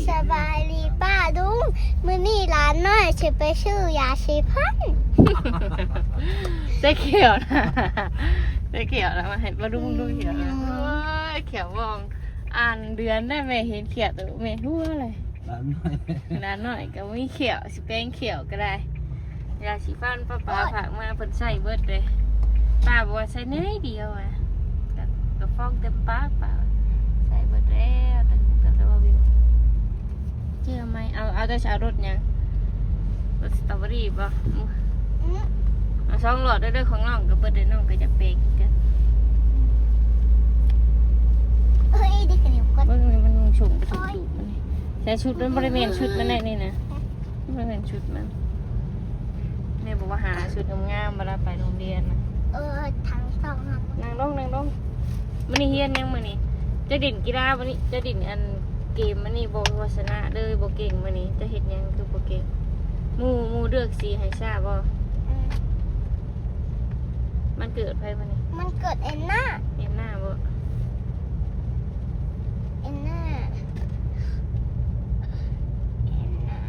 ສະບາຍດີປ້າລຸງ ມື້ນີ້ຫຼານນ້ອຍຊິໄປຊື້ຢາສີຟັນ. ໃສ່ຂຽວນະ ໃສ່ຂຽວນະ ມາໃຫ້ປ້າລຸງດູຂຽວນະ. ໂອ້ຍ ຂຽວວອງ ອັນເດືອນໄດ້ແມ່ເຫັນຂຽວໂຕແມ່ຫົວເລີຍ. ຫຼານນ້ອຍ ຫຼານນ້ອຍກໍມີຂຽວ ຊິແປງຂຽວກໍໄດ້. ຢາສີຟັນປ້າ ປ້າຝາກມາ ເພິ່ນໃຊ້ເບິດເດ້. ປ້າບອກວ່າໃຊ້ໜ້ອຍດຽວອະ ກະຟອງເຕັມປາກ ປ້າໃຊ້ເບິດແລ້ວ. ຕັ້ງແຕ່ວ່າວິວ ເຈີໃໝ່ ເອົາ ເອົາແຕ່ເອົາລົດຫຍັງ? ລົດສະຕໍເບີຣີບໍ? ອືມ ເອົາສອງຫຼອດເດີ ຂອງນ້ອງກໍເບິດເດ້ ນ້ອງກໍຢາກແປງຄືກັນ. ເອີຍ ເບິ່ງນີ້ມັນສູງ ໃສ່ຊຸດມັນບໍ່ໄດ້ແມ່ນຊຸດມັນແນ່ນີ້ນະ. ບໍ່ແມ່ນຊຸດມັນ ແມ່ບອກວ່າຫາຊຸດງາມໆ ເວລາໄປໂຮງຮຽນນະ. ເອີ ທັງສອງ ນັ່ງລົງ ນັ່ງລົງ. ມື້ນີ້ຮຽນຫຍັງມື້ນີ້? ຈະຫຼິ້ນກິລາບໍ່ນີ້? ຈະຫຼິ້ນອັນເກມມື້ນີ້ບໍ່? ວ່າຊະນະເລີຍ ບໍ່ເກັ່ງມື້ນີ້. ຈະເຮັດຫຍັງຄືບໍ່ເກັ່ງ? ໝູ່ ໝູ່ເລືອກສີໃຫ້ຊາບໍ່? ອືມ ວັນເກີດໃຜມື້ນີ້? ວັນເກີດແອນນາ. ແອນນາບໍ່? ແອນນາ ແອນນາ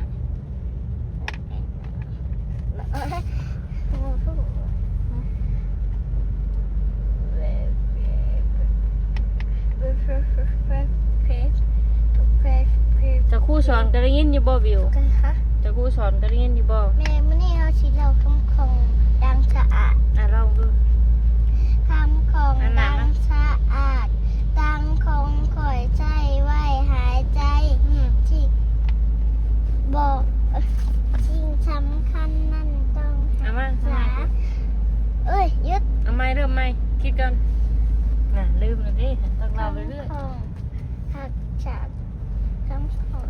ເຈົ້າຄູສອນກໍໄດ້ຍິນຢູ່ບໍ່ ບິວ? ເຈົ້າຄູສອນກໍໄດ້ຍິນຢູ່ບໍ່? ແມ່ ມື້ນີ້ເຮົາຊິເລົ່າຄຳຂອງດັງສະອາດ. ອ່ະ ລອງດູ. ຄຳຂອງດັງສະອາດ ດັງຂອງຂ້ອຍໃຊ້ໄວ້ຫາຍໃຈ. ອືມ ທີ່ບໍ່ ສິ່ງສຳຄັນນັ້ນຕ້ອງ ເອົາມາ ຮັກສາ. ເອີຍ ຢຸດ ເອົາໃໝ່ ເລີ່ມໃໝ່ ຄິດກ່ອນ. ນະ ລືມແລ້ວເດ້ ຕ້ອງເລົ່າໄປເລື້ອຍ. ຄຳຂອງຮັກສາ ຄຳຂອງ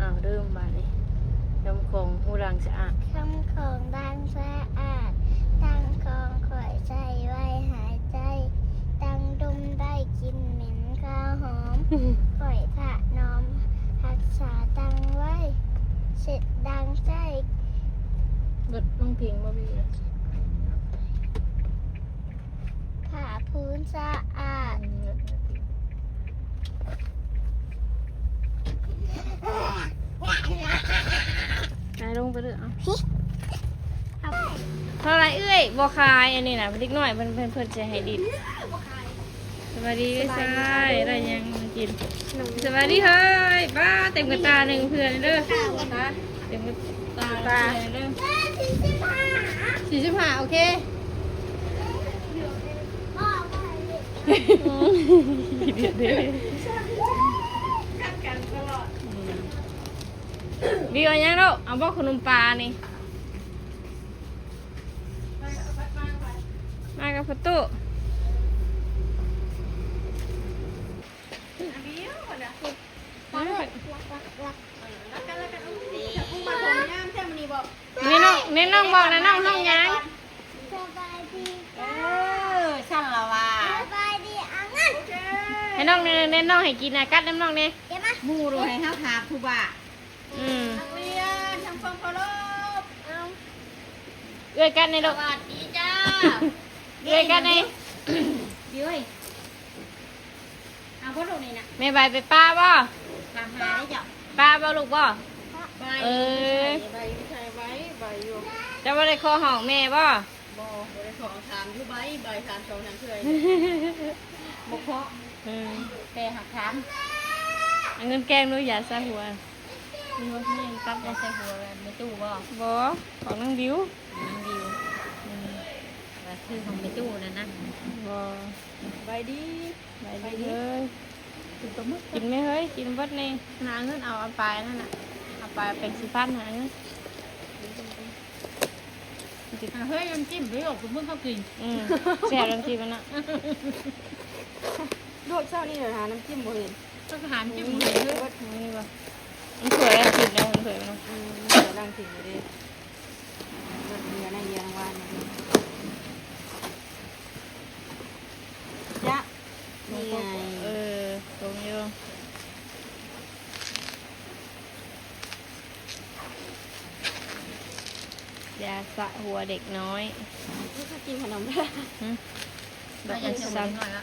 ອ້າວ ລືມບາດນີ້. ຄຳຂອງຫູດັງສະອາດ ຄຳຂອງດັງສະອາດ ດັ່ງຂອງຂ້ອຍໃຊ້ໄວ້ຫາຍໃຈ ດັ່ງດົມໄດ້ກິ່ນເໝັນຄາວຫອມ ຂ້ອຍຖະໜອມຮັກສາຕັ້ງໄວ້ ເສັດດັ່ງໃຊ້. ເບິດ ນ້ອງພິງບໍ່ມີ ຜ້າພື້ນສະອາດ. ອືມ ໄປລົງໄປເລີຍ ເອົາ. ເທົ່າໃດເອື້ອຍ? ບໍ່ຂາຍ ອັນນີ້ນະ ເດັກນ້ອຍເພິ່ນ ເພິ່ນ ເພິ່ນຊິໃຫ້ດິດ. ສະບາຍດີເອື້ອຍຊາຍ ໄດ້ຫຍັງມາກິນ? ສະບາຍດີເຮີ້ຍ ປ້າ ເຕັມກະຕ່າໜຶ່ງເພື່ອນເດີ ເຕັມກະຕ່າເພື່ອນເດີ. ສີ່ສິບຫ້າ ໂອເຄ. ເດືອດເດ້ ກັດກັນຕະຫຼອດ. ອືມ ບິວ ເອົາຫຍັງລູກ? ເອົາບໍ່ຂະໜົມປານີ້? ມາກັບພໍ່ຕູ້. ແມ່ນ້ອງ ແມ່ນ້ອງບອກນະ ນ້ອງຮ້ອງຫຍັງ? ສະບາຍດີ ເອີ ຊັ້ນລະວ່າ ສະບາຍດີອັງງານ. ໃຫ້ນ້ອງແນ່ ແນ່ ນ້ອງໃຫ້ກິນນະ ກັດນຳນ້ອງແນ່. ໝູ່ໂລດ ໃຫ້ເຮົາຖາມຜູ້ບ້າ. ອືມ ນັກຮຽນທຳຄວາມເຄົາລົບ. ເອົາ ເອື້ອຍກັດແນ່ລູກ ສະຫວັດດີຈ້າ. ເອື້ອຍກັດແນ່ ເອື້ອຍ. ເອົາບໍ່ລູກນີ້ນະ ແມ່ໃບໄປປາບໍ່? ຕາມຫາໄດ້ເຈົ້າ ປາບໍ່ລູກບໍ່? ໃບ ເອີ ໃບ ໃບ ໃບຢູ່. ເຈົ້າບໍ່ໄດ້ຂໍຮ້ອງແມ່ບໍ່? ບໍ່ ບໍ່ໄດ້ຂໍ. ຖາມຢູ່ໃບ ໃບ ຖາມສອງສາມເທື່ອ ບໍ່ເຄາະ. ອືມ ແຕ່ຫາກຖາມ. ເອົາເງິນແກງດູ ຢາຊາຫົວ. ມີບໍ່? ມີ ຕັດມາໃສ່ຫົວແມ່ຕູ້ບໍ່? ບໍ່ ຂອງນາງບິວ. ນາງບິວ. ອືມ ວ່າຄືຂອງແມ່ຕູ້ນັ້ນນະ. ບໍ່. ສະບາຍດີ ສະບາຍດີເຮີ້ຍ. ກິນປາໝຶກ ກິນແມ່ເຮີ້ຍ ກິນເບິດນີ້. ໜ້າເງິນ ເອົາ ເອົາປາຍນັ້ນນະ ເອົາປາຍແປງສີຟັນ ໜ້າເງິນ. ກິນ ອ່າ ເຮີ້ຍ ນ້ຳຈິ້ມ ເຮີ້ຍ ອອກປາໝຶກເຮົາກິນ. ອືມ ແຊບນ້ຳຈິ້ມມັນນະ. ລວກເຊົ້ານີ້ລະຫານ້ຳຈິ້ມບໍ່ເຫັນ. ຕ້ອງຫານ້ຳຈິ້ມ ອືມ ເຫັນເລີຍ. ເບິດ ນີ້ບໍ່? ມັນເຜື່ອແລ້ວກິນແລ້ວ ມັນເຜື່ອມັນນະ. ອືມ ເຜື່ອແລ້ວກິນຢູ່ເດ້. ເບິດເຫຼືອໃນເຮືອນວານນີ້. ຈະ ນີ້ໄງ ເອີ ຕົງຢູ່. ຢາສະຫົວເດັກນ້ອຍ. ຄືກິນຂະໜົມແທ້. ຫຶ ດອກມັນຊັ້ນ. ເອົາຢາສະຫົວເດັກນ້ອຍລະ.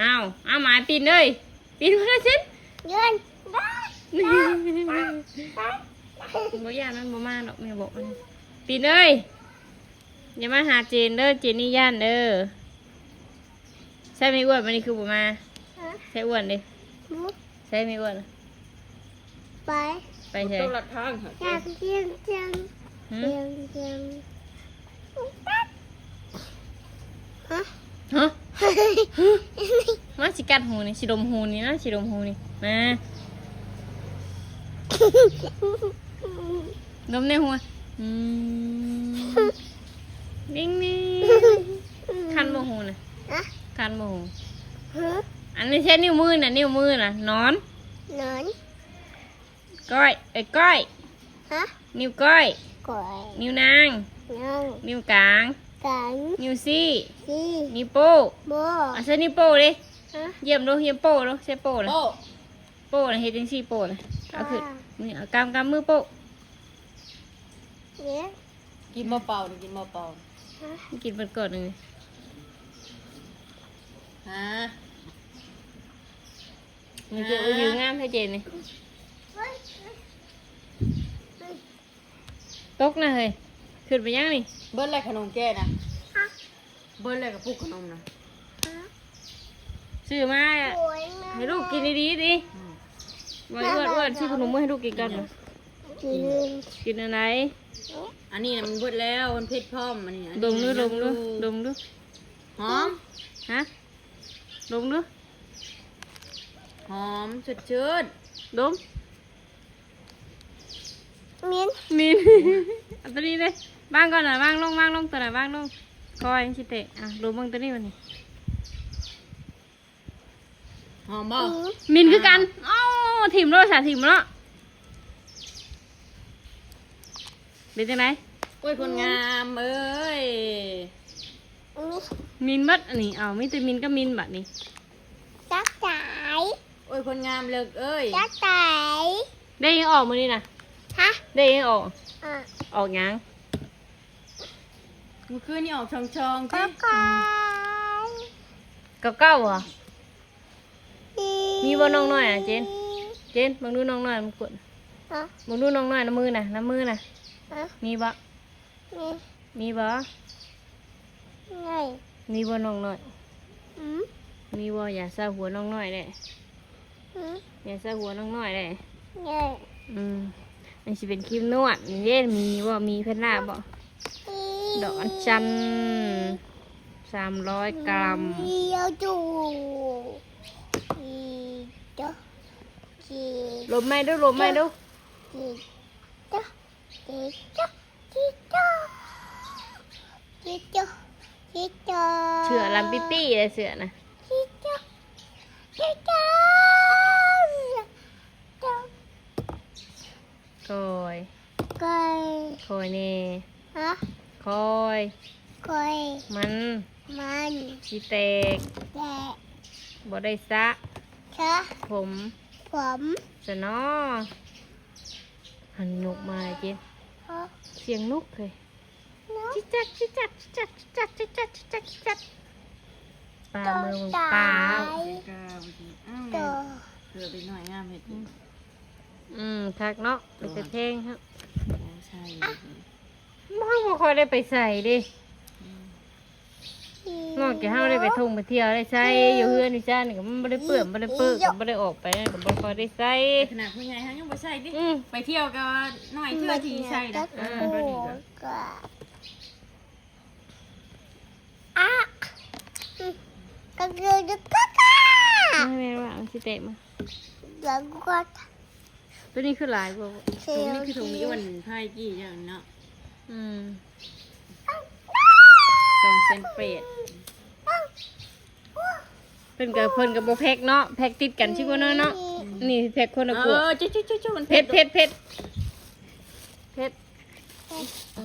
ອ້າວ ອ້າວ ໝາຍ ປີນເອີຍ ປີນມາເຊັນ ເງິນ ບໍ່ຢ້ານມັນບໍ່ມາດອກ ແມ່ບອກມັນ ປີນເອີຍ ຢ່າມາຫາເຈນເດີ ເຈນນີ້ຢ້ານເດີ. ໃສ່ແມ່ອ້ວນ ມື້ນີ້ຄືບໍ່ມາ? ຮະ? ໃສ່ອ້ວນເດ້? ບໍ່. ໃສ່ແມ່ອ້ວນ? ໄປ. ໄປໃສ? ຕົວລັດທາງຫາ ຢາກກິນຈັງ ຫື? ຢາກກິນຈັງ ຮະ? ຮະ? ມາ ຊິກັດຫູນີ້ ຊິດົມຫູນີ້ນະ ຊິດົມຫູນີ້ ມາ ດົມໃນຫູ. ອືມ ນິງນິງ ຄັນບໍ່ຫູນະ? ຮະ? ຄັນບໍ່ຫູ? ຮະ? ອັນນີ້ໃຊ້ນິ້ວມືນະ ນິ້ວມືນະ ໜອນ ໜອນ ກ້ອຍ ເອີຍ ກ້ອຍ ຮະ? ນິ້ວກ້ອຍ ກ້ອຍ ນິ້ວນາງ ນາງ ນິ້ວກາງ ກາງ ນິ້ວຊີ້ ຊີ້ ນິ້ວໂປ້ ໂປ້ ອາ ໃຊ້ນິ້ວໂປ້ເດ້ ຮະ? ຢ້ຽມດູ ຢ້ຽມໂປ້ດູ ໃຊ້ໂປ້ນະ ໂປ້ ໂປ້ນະ ເຮັດຈັ່ງຊີ້ ໂປ້ນະ ເອົາຂຶ້ນ ນີ້ ເອົາກຳ ກຳມືໂປ້ ເອີ ກິນບໍ່ເປົ່ານີ້ ກິນບໍ່ເປົ່າ ຮະ? ກິນເບິດກ່ອນນີ້ ຮະ? ນີ້ເຈນ ໂອ້ຍ ງາມແທ້ເຈນນີ້ ຕົກນະເຮີ້ຍ ຂຶ້ນໄປຫຍັງນີ້ ເບິດແລ້ວຂະໜົມແກນະ ຮະ? ເບິດແລ້ວກະປຸກຂະໜົມນະ ຮະ? ຊື້ມາ ໂອ້ຍ ໃຫ້ລູກກິນດີໆຕິ ອືມ ໄວ້ອ້ວນໆ ຊື້ຂະໜົມມື້ໃຫ້ລູກກິນກ່ອນ ກິນ ກິນອັນໃດ ອັນນີ້ນະມັນເບິດແລ້ວ ມັນເຜັດພ້ອມ ອັນນີ້ ອັນນີ້ ດົມດູ ດົມດູ ຍັງຢູ່ ດົມດູ ຫອມ ຮະ? ດົມດູ ຫອມ ສົດຊື່ນ ດົມ ໝິ່ນ ໝິ່ນ ເອົາໂຕນີ້ເດ້ ວາງກ່ອນນະ ວາງລົງ ວາງລົງ ໂຕນັ້ນວາງລົງ ຄ່ອຍຊິແຕກ ອ່ະ ດົມເບິ່ງໂຕນີ້ບາດນີ້ ຫອມບໍ່? ອືມ ໝິ່ນຄືກັນ ອ້າວ ອໍ ຖິ້ມໂລດຊະ ຖິ້ມໂລດ ເປັນຈັ່ງໃດ? ໂອ້ຍ ຄົນງາມເອີຍ ອືມ ໝິ່ນເບິດອັນນີ້ ເອົາ ມີແຕ່ໝິ່ນກັບໝິ່ນບາດນີ້ ຈັກສາຍ ໂອ້ຍ ຄົນງາມເລິກເອີຍ ຈັກສາຍ ເລກຍັງອອກມື້ນີ້ນະ ຮະ? ເລກຍັງອອກ ອອກ ອອກຫຍັງ? ມື້ຄືນນີ້ອອກສອງສອງຕິ ເກົ້າເກົ້າ ເກົ້າເກົ້າ ເກົ້າເກົ້າ ບໍ່? ມີບໍ່ນ້ອງນ້ອຍນະ ເຈນ ເຈນ ເບິ່ງດູນ້ອງນ້ອຍມັນກົດ ຮະ? ເບິ່ງດູນ້ອງນ້ອຍນຳມືນະ ນຳມືນະ ຮະ? ມີບໍ່? ມີ ມີບໍ່? ມີ ມີບໍ່ນ້ອງນ້ອຍ? ອືມ ມີບໍ່? ຢ່າຊາຫົວນ້ອງນ້ອຍເດ້ ອືມ ຢ່າຊາຫົວນ້ອງນ້ອຍເດ້ ເອີ ອືມ ມັນຊິເປັນຄຣີມນວດນີ້ເດ້ ມີບໍ່? ມີແພນດ້າບໍ່? ອືມ ດອກອັນຈັນ ສາມຮ້ອຍກຣາມ ມີຢູ່ ອີ ໂຕ ຈີ ລົມໃໝ່ດູ ລົມໃໝ່ດູ ຈີ ໂຕ ຈີ ໂຕ ຈີໂຕ ຈີໂຕ ຈີໂຕ ເສື້ອລຳປີ້ໆເດ້ ເສື້ອນະ ຈີໂຕ ຈີໂຕ ໂຕ ຄ່ອຍ ຄ່ອຍ ຄ່ອຍແດ່ ຮະ ຄ່ອຍ ຄ່ອຍ ມັນ ມັນ ຊິແຕກ ແຕກ ບໍ່ໄດ້ສະ ສະ ຜົມ ຜົມ ສະນໍ ຫັ້ນນົກມາເຈນ ຮະ ສຽງນົກເຮີ້ຍ ນົກ ຈິກຈັກ ຈິກຈັກ ຈິກຈັກ ຈິກຈັກ ປາເມືອງປາ ເກືອບເດັກນ້ອຍງາມເຮັດ ອືມ ອືມ ຄັກເນາະ ເປັນຕາແພງເນາະ ບໍ່ ເຮົາບໍ່ຄ່ອຍໄດ້ໄປໃສ່ເດ້ ອືມ ນອກຈາກເຮົາໄດ້ໄປທ່ອງໄປທ່ຽວໄດ້ໃສ່ ຢູ່ເຮືອນຢູ່ຊານນີ້ກໍມັນບໍ່ໄດ້ເປື້ອນ ບໍ່ໄດ້ເປິກ ກໍບໍ່ໄດ້ອອກໄປ ກໍບໍ່ຄ່ອຍໄດ້ໃສ່ ຂະໜາດຜູ້ໃຫຍ່ເຮົາຍັງບໍ່ໃສ່ເດ້ ອືມ ໄປທ່ຽວກໍໜ້ອຍເທື່ອທີ່ໃສ່ນະ ເອີ ອະ ກໍຄືຈະກະກະ ແມ່ນວ່າມັນຊິແຕກມາ ດຽວກ່ອນ ຕົວນີ້ຄືຫຼາຍກວ່າ ຕົວນີ້ຄືຖົງນີ້ ອ້ວນພາຍກີ້ຢ່າງເນາະ ອືມ ສອງແສນແປດ ເພິ່ນກໍ ເພິ່ນກໍບໍ່ແພັກເນາະ ແພັກຕິດກັນຊິກວ່າເນາະ ອືມ ນີ້ແພັກຄົນລະກວດ ເອີ ຈຸໆໆ ມັນເຜັດ ເຜັດ ເຜັດ ເຜັດ ເຜັດ ເອີ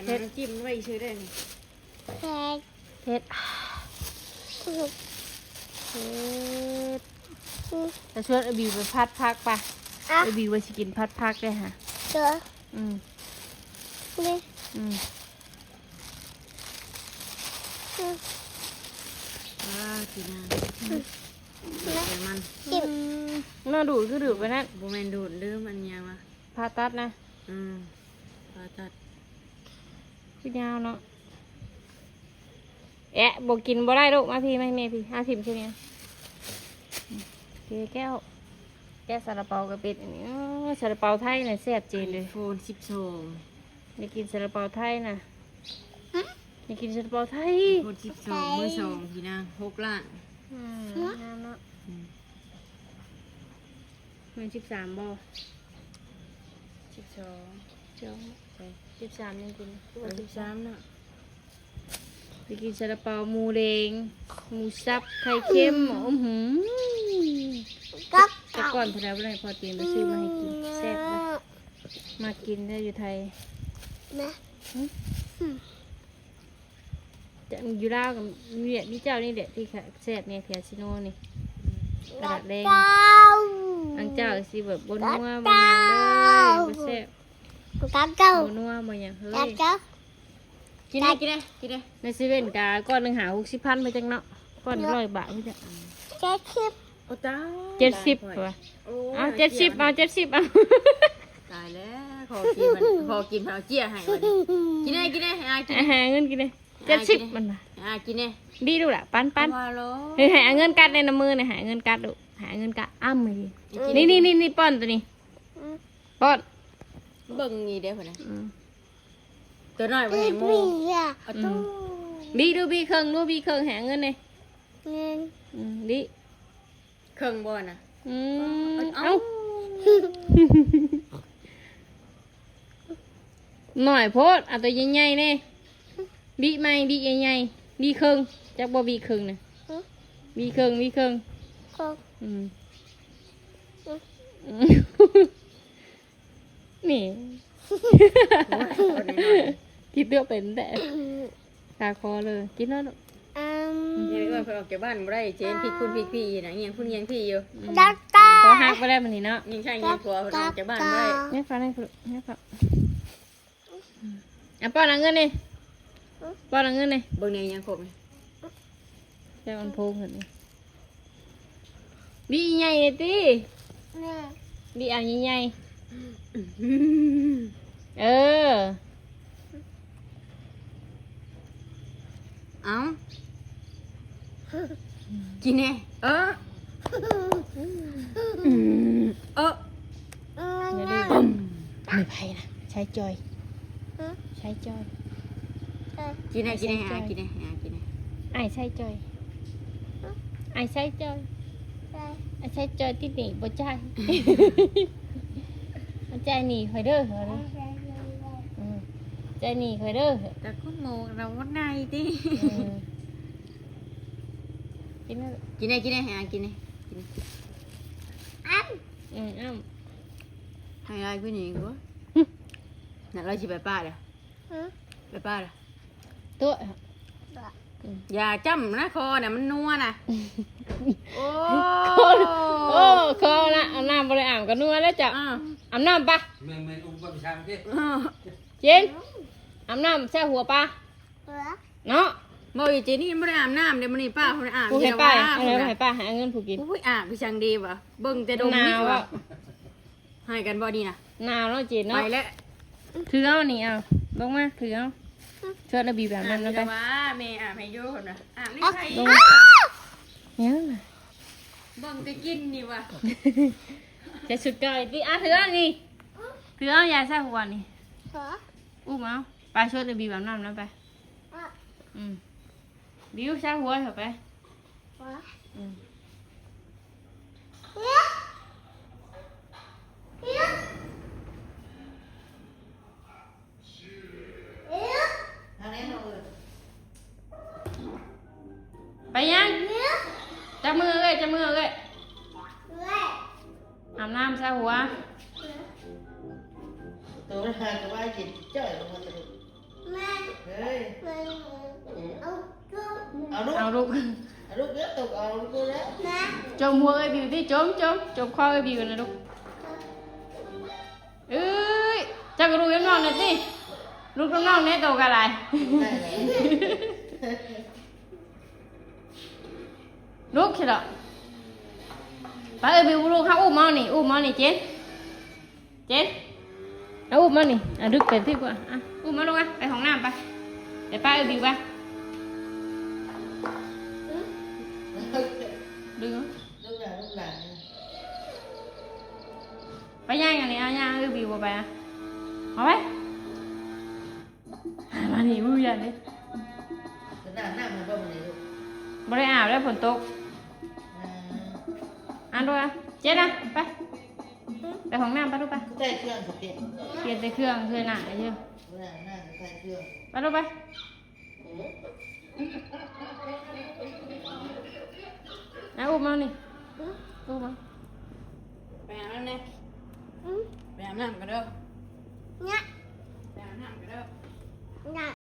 ເຜັດ ນ້ຳຈິ້ມໄວ້ຊື່ໄດ້ນີ້ ເຜັດ ເຜັດ ເຜັດ ແຕ່ຊວນເອື້ອຍບິວໄປຜັດຜັກປະ ອ່ະ ເອື້ອຍບິວວ່າຊິກິນຜັດຜັກເດ້ຫະ ເອີ ອືມ ນີ້ ອືມ ອືມ ອ່າ ກິນນະ ອືມ ແຕ່ມັນ ອືມ ໜ້າດູດຄືດູດໄປນັ້ນ ບໍ່ແມ່ນດູດ ລືມອັນຫຍັງວະ ຜ່າຕັດນະ ອືມ ຜ່າຕັດ ຄືຍາວເນາະ ແອະ ບໍ່ກິນບໍ່ໄດ້ລູກ ມາພີ້ ມາໃຫ້ແມ່ພີ້ ຫາຖິ້ມຊະນີ້ ເກແກ້ວ ແກະຊາລາເປົາກໍເປັນອັນນີ້ ເອີ ຊາລາເປົາໄທນະແຊບເຈນເດີ ໄອໂຟນສິບສອງ ໄດ້ກິນຊາລາເປົາໄທນະ ຫຶ? ໄດ້ກິນຊາລາເປົາໄທ ໄອໂຟນສິບສອງ ມືສອງພີ້ນາງ ຫົກລ້ານ ອືມ ງາມເນາະ ອືມ ແມ່ນສິບສາມບໍ່? ສິບສອງ ສອງ ໃສ່ ສິບສາມ ຍັງກິນ ຄືວ່າສິບສາມເນາະ. ໄປກິນຊາລາເປົາ ໝູແດງ ໝູສັບ ໄຂ່ເຄັມ ອືຫື ແຕ່ກ່ອນເທົ່າໃດບໍ່ໄດ້ ພໍ່ຕີນໄປຊື້ມາໃຫ້ກິນ ແຊບເດ້ ມັກກິນແທ້ຢູ່ໄທນະ. ຢູ່ລາວກໍມີ ມີເຈົ້ານີ້ແຫຼະທີ່ແຊບແດ່ ແຖວຊີໂນນີ້ ຕະຫຼາດແລງ. ອັນເຈົ້າຊິແບບບໍ່ນົວບໍ່ຫຍັງເລີຍ ບໍ່ແຊບ ບໍ່ນົວບໍ່ຫຍັງເຮີ້ຍ. ກິນແດ່ ກິນແດ່ ກິນແດ່. ໃນເຊເວັ່ນກະກ້ອນໜຶ່ງຫ້າຫົກສິບພັນໄປຈັກເນາະ ກ້ອນຮ້ອຍບາດພຸ້ນແຫຼະ. ເຈັດສິບ ໂອ້ຕາຍ ເຈັດສິບວ່າ. ເອົາເຈັດສິບ ເອົາເຈັດສິບ ເອົາ. ຕາຍແລ້ວ ຂໍກິນ ຂໍກິນ ເອົາເຈ້ຍໃຫ້ບັດນີ້. ກິນແດ່ ກິນແດ່ ໃຫ້ອາກິນ ໃຫ້ເງິນກິນແດ່. ເຈັດສິບມັນນະ ອາກິນແດ່ ດີລູກຫຼະ ປັນ ປັນ. ເຮີ້ຍ ໃຫ້ອາເງິນກັດແດ່ ນຳມືນະ ໃຫ້ອາເງິນກັດລູກ ໃຫ້ອາເງິນກັດ ອ້ຳ. ນີ້ໆໆ ປ້ອນໂຕນີ້ ປ້ອນ. ເບິ່ງນີ້ເດ້ພຸ້ນນະ ອືມ ໂຕນ້ອຍບໍ່ໃຫ້ໂມ. ອືມ ບີດູ ບີເຄິ່ງດູ ບີເຄິ່ງ ໃຫ້ອາເງິນແດ່. ອືມ ບີເຄິ່ງບໍ່ນະ. ອືມ ເອົ້າ ເອົ້າ ໜ້ອຍໂພດ ເອົາໂຕໃຫຍ່ໆແດ່. ບີໃໝ່ ບີໃຫຍ່ໆ ບີເຄິ່ງ ຈັກບໍ່ບີເຄິ່ງນະ. ບີເຄິ່ງ ບີເຄິ່ງ ອືມ ນີ້ ໂອ້ຍ ກິນຕົວເປັນແທ້ ຄາຄໍເລີຍ. ກິນເລີຍລູກ. ອືມ ນີ້ເອີ້ນເພິ່ນອອກຈາກບ້ານບໍ່ໄດ້ ເຈນພິກພຸ້ນພິກພີ້ນະ ອີຫຍັງພຸ້ນອີຫຍັງພີ້ຢູ່. ອືມ ດັກຕາ ຄໍຫັກບໍ່ໄດ້ມື້ນີ້ເນາະ ຍິງຊ່າງຍິງຜົວເພິ່ນອອກຈາກບ້ານບໍ່ໄດ້. ແມ່ຟັງໃຫ້ລູກ ແມ່ຟັງ. ອືມ ອ່ະ ປ້ອນເອົາເງິນນີ້ ປ້ອນເອົາເງິນນີ້. ເບິ່ງແດ່ ຍັງຄົບນີ້ ແຕ່ມັນໂພງຂຶ້ນນີ້. ບີໃຫຍ່ຕິ ບີເອົາໃຫຍ່ໆ. ເອີ ເອົາ ກິນແດ່. ເອີ ອືມ ເອີ ຢ່າດື້ ປຶ້ມ ໃຜນະ ໃຊ້ຈ່ອຍ ໃຊ້ຈ່ອຍ. ກິນແດ່ ກິນແດ່ ໃຊ້ຈ່ອຍ ກິນແດ່ ກິນແດ່. ອ້າຍໃຊ້ຈ່ອຍ ອ້າຍໃຊ້ຈ່ອຍ ອ້າຍໃຊ້ຈ່ອຍຕິດໜີ້ບໍ່ຈ່າຍ ມາຈ່າຍໜີ້ຂ້ອຍເດີ ອືມ ຈ່າຍໜີ້ຂ້ອຍເດີ. ແຕ່ຄົນໂມລະບໍ່ໄດ້ຕິ ອືມ ກິນແດ່ ກິນແດ່ ໃຫ້ອາກິນແດ່ ກິນແດ່. ອືມ ອ້ຳ ໃຫ້ຫຼາຍກວ່ານີ້ອີກບໍ່? ນັ້ນລາວຊິໄປປ່າເດີ້ ໄປປ່າເດີ້ ຕົວະ ອືມ ຢ່າຈ້ຳນະ ຄໍນະ ມັນນົວນະ. ໂອ້ ຄໍ ໂອ້ ຄໍນະ ອາບນ້ຳບໍ່ໄດ້ອາບກໍນົວແລ້ວເຈົ້າ. ອາ ອາບນ້ຳປະ ແມ່ນໆ ອຸປະຕິສັງເດ້ ເອີ ເຈນ ອາບນ້ຳໃສ່ຫົວປະ ເນາະ. ເວົ້າຢູ່ເຈນີ້ບໍ່ໄດ້ອາບນ້ຳເດ້ ມື້ນີ້ປ້າບໍ່ໄດ້ອາບ ຜູ້ໃຫ້ປ້າ ເອົາໃຫ້ປ້າ ໃຫ້ເງິນຜູ້ກິນ. ໂອ້ຍ ອາບຄືຈັ່ງເດວະ ເບິ່ງແຕ່ດົມນີ້ວ່າ ໃຫ້ກັນບໍ່ນີ້ນະ ໜາວເນາະເຈນເນາະ. ໄປແລ້ວ ຖືເອົານີ້ ເອົາລົງມາ ຖືເອົາ ຊວນອາບີບອາບນ້ຳນຳໄປ. ວ່າແມ່ອາບໃຫ້ຢູ່ພຸ້ນນະ ອາບໃນໄຜ ຍັງນະ ເບິ່ງແຕ່ກິນນີ້ວ່າ ໃສ່ຊຸດເກົ່າອີກຕິ. ອ່ະ ຖືເອົານີ້ ຖືເອົາຢາຊາຫົວນີ້ ອຸ້ມເອົາ ໄປ ຊວນອາບີບອາບນ້ຳນຳໄປ. ອືມ ບິວ ຊາຫົວເຖາະໄປ. ອືມ ໄປຍັງ? ຈັບມືເອື້ອຍ ຈັບມືເອື້ອຍ. ອາບນ້ຳຊາຫົວ. ໂຕນັ້ນກໍວ່າກິນຈ່ອຍລົງມາຕະລຸກ. ແມ່ ເຮີ້ຍ ແມ່ ອືມ ເອົາ ເອົາລູກ ເອົາລູກ ເອົາລູກເດີ ຕົກເອົາລູກເດີ. ແມ່ ຈົ່ມຫົວເອື້ອຍບິວຕິ ຈົ່ມ ຈົ່ມ ຈົ່ມຄໍເອື້ອຍບິວນະລູກ. ເອີຍ ເຈົ້າກໍລູກນຳນ້ອງແດ່ຕິ ລູກນຳນ້ອງແດ່ ໂຕກໍຫຼາຍ. ລຸກຊິເດາະ ໄປເອື້ອຍບິວ ລູກເຮົາ ອຸ້ມເອົານີ້ ອຸ້ມເອົານີ້ ເຈນ ເຈນ ເອົາອຸ້ມມານີ້ ອ່ະ ດຶກໄປທີ່ກວ່າ ອ່ະ ອຸ້ມມາລູກ ອ່ະ ໄປຫ້ອງນ້ຳໄປ ໄປປ້າເອື້ອຍບິວໄປ ດຶງ ລູກຫຼານ ລູກຫຼານ ໄປຍ່າງອັນນີ້ ອ່ະ ຍ່າງເອື້ອຍບິວບໍ່ໄປ ອ່ະ ເອົາໄປ ມານີ້ ບໍ່ຢ້ານເດ້ ເພິ່ນອາບນ້ຳໃຫ້ບໍ່ມື້ນີ້ລູກ ບໍ່ໄດ້ອາບແລ້ວ ຝົນຕົກ ອ່າ ອ່ະ ລູກ ອ່ະ ເຈນ ອ່ະ ໄປ. ໄປຫ້ອງນ້ຳ ໄປລູກໄປ. ໃສ່ເຄື່ອງສະເປັນ ປ່ຽນແຕ່ເຄື່ອງ ເທື່ອໜ້າເດີ. ເວລານັ້ນໃສ່ເຄື່ອງ ໄປລູກໄປ. ເອົາ ອຸ້ມເອົານີ້ ອຸ້ມເອົາ. ໄປອາບນ້ຳແດ່. ອືມ ໄປອາບນ້ຳກັນເດີ. ຍະ ໄປອາບນ້ຳກັນເດີ. ຍະ